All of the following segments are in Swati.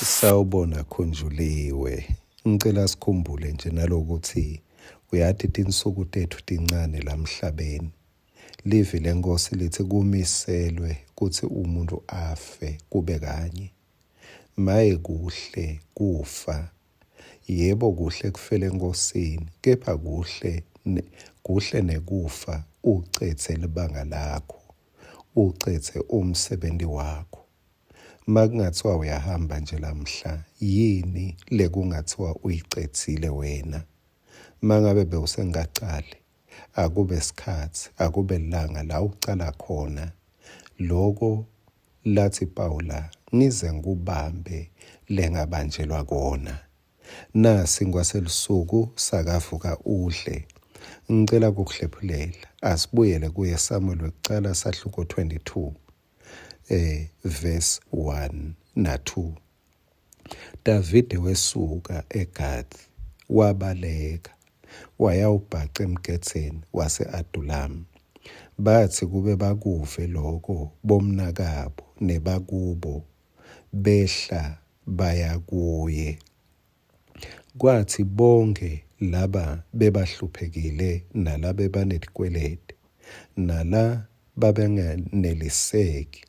Sawubona Khunjuliwe. Ngicela sikhumbule nje nalokuthi uyati tinsuku tetfu tincane lamhlabeni. Livi leNkhosi litsi kumiselwe kutsi umuntfu afe kube kanye. Maye kuhle kufa. Yebo kuhle kufela eNkhosini, kepha kuhle kuhle nekufa ucedze libanga lakho, ucedze umsebenti wakho. Makungathiwa uyahamba nje lamhla, yini lekungathiwa uyicedzile wena? Mangabe bewusengakacali, akube sikhatsi, akube lilanga la ucala khona loko latsi Pawula ngize ngikubambe lengabanjelwa kona. Nasi selusuku sakavuka udle. Ngicela kukuhlephulela. Asibuyele kuye Samuel wekucala sahluko 22 eh verse 1 na 2. Davide wesuka eGathi wabaleka wayawubhaca emgedzeni wase-Adulamu. Batsi kube bakuve loko bomnakabo nebakubo behla baya kuye. Kwatsi bonkhe laba bebahluphekile nalabebanetikwelede nalababenganeliseki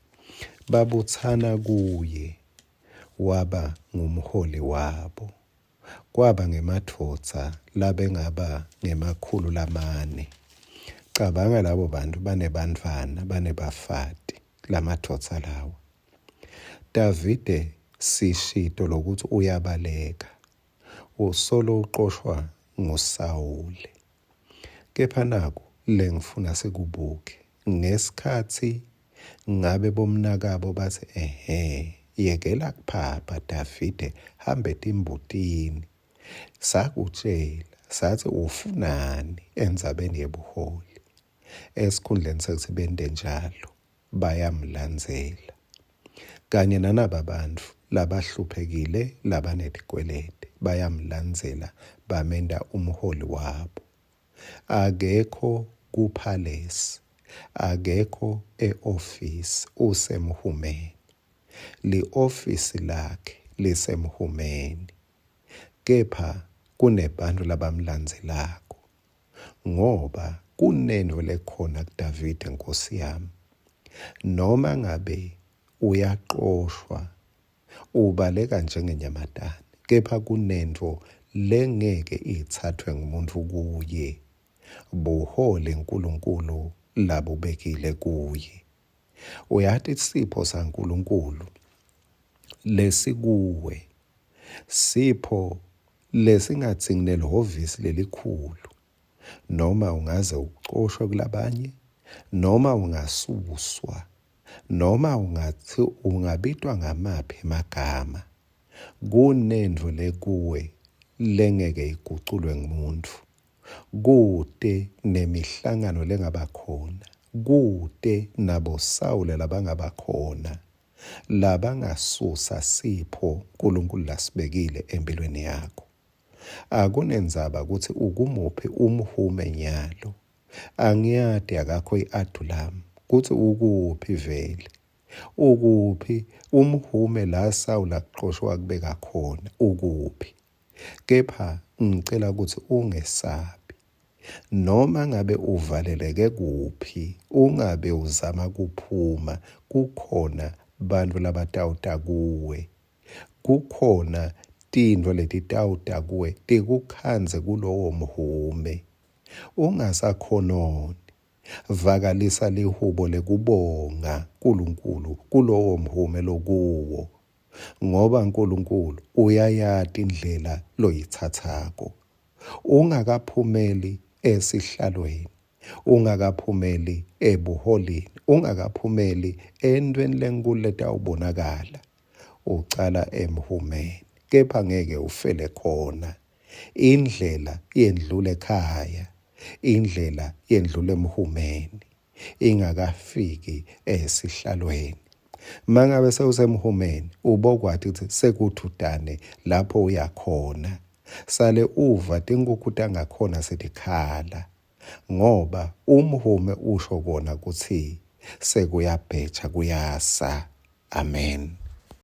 babutsana kuye, waba ngumholi wabo. Kwaba ngemadvodza labengaba ngemakhulu lamane. Cabanga labo bantfu banebantfwana, banebafati, lamadvodza lawa. Davide sishito lokutsi uyabaleka, usolo uqoshwa nguSawule. Kepha naku lengifuna sikubuke, ngesikhatsi ngabe bomnakabo batsi ehhe, yekela kuphapha Davide, hambe etimbutini. Sakutjela satsi ufunani endzabeni yebuholi. Esikhundleni sekutsi bente njalo, bayamlandzela. Kanye nanaba bantfu labahluphekile labanetikwelede bayamlandzela bamenta umholi wabo. Akekho kuphalesi, akekho e-ofisi, usemhumeni. Li-ofisi lakhe lisemhumeni. Kepha kunebantfu labamlandzelako. Ngoba kunentfo lekhona kuDavide nkhosi yami, noma ngabe uyacoshwa ubaleka njengenyamatane, kepha kunentfo lengeke itsatfwe ngumuntfu kuye, buholi Nkulunkulu labubekile kuye. Uyati sipho saNkulunkulu lesikuwe, sipho lesingadzingi nelihhovisi lelikhulu, noma ungaze ucoshwe kulabanye, noma ungasuswa, noma ungatsi ungabitwa ngamaphi emagama, kunentfo lekuwe lengeke iguculwe ngumuntfu. Kute nemihlangano lengaba khona, kute naboSawula labangaba khona labangasusa sipho Nkulunkulu lasibekile empilweni yakho. Akunendzaba kutsi ukumuphi umhume nyalo. Angiyati akakho i-Adulamu kutsi ukuphi vele. Ukuphi umhume la Sawula kuxoshwa wakubeka khona ukuphi? Kepha ngicela kutsi ungesabi. Noma ngabe uvaleleke kuphi, ungabe uzama kuphuma, kukhona bantfu labatawuta kuwe. Kukhona tintfo letitawuta kuwe tikukhandze kulowo mhume. Ungasakhononi. Vakalisa lihubo lekubonga Nkulunkulu kulowo mhume lokuwo. Ngoba Nkulunkulu uyayati indlela loyitsatsako. Ungakaphumeli esihlalweni, ungakaphumeli ebuholini, ungakaphumeli entweni lenkulu letawubonakala, ucala emhumeni, kepha ngeke ufele khona. Indlela yendlula ekhaya, indlela yendlula emhumeni. ingakafiki esihlalweni. Mangabe sewusemhumeni ubokwati kutsi sekuthutane lapho uyakhona. Sale uva tinkhukhu tangakhona setikhala ngoba umhume usho kona kutsi sekuyabheja kuyasa. Amen.